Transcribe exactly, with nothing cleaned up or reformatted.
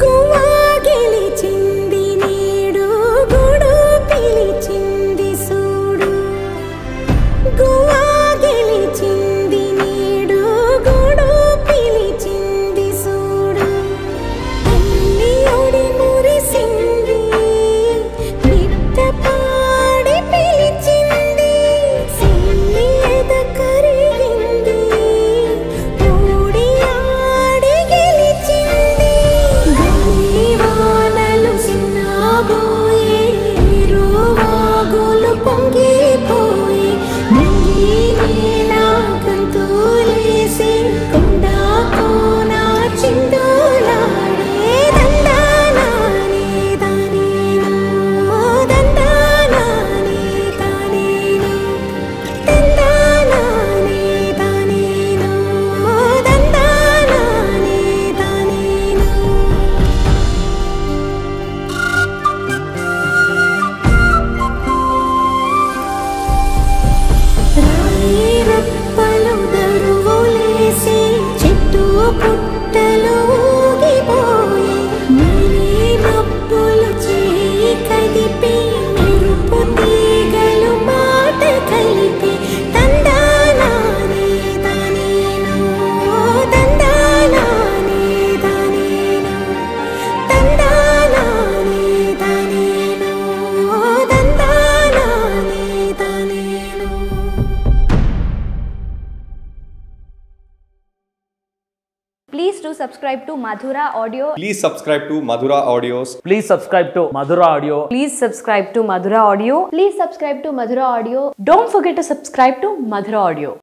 గువ్వ గెలిచింది నేడు, గూడు పిలిచింది సూడు. గువ్వ గెలిచింది నేడు, గూడు పిలిచింది సూడు. తల్లి ఒడి మురిసింది, బిడ్డ పాడి పిలిచింది. సెల్లి ఎద కరిగింది, ఓడి ఆడి గెలిచింది. గాలి వానలు సిన్నబోయే, ఏరు వాగులు పొంగిపోయే, నింగి నేల గంతులేసి, కొండ కోన చిందులాడే. తందనానే తానేనో, తందనానే తానేనో. తందనానే తానేనో, తందనానే తానేనో. రాయి రప్పలు దరువులేసి, చెట్టు పుట్టలు ఊగిపోయి, నీలి మబ్బులు చేయి కదిపి, మెరుపు తీగలు మాట కలిపి. తందనానే తానేనో, తందనానే తానేనో, తందనానే తానేనో, తందనానే తానేనో. Please do subscribe to Madhura Audio. Please subscribe to Madhura Audios. Please subscribe to Madhura Audio. Please subscribe to Madhura Audio. Please subscribe to Madhura Audio. Don't forget to subscribe to Madhura Audio.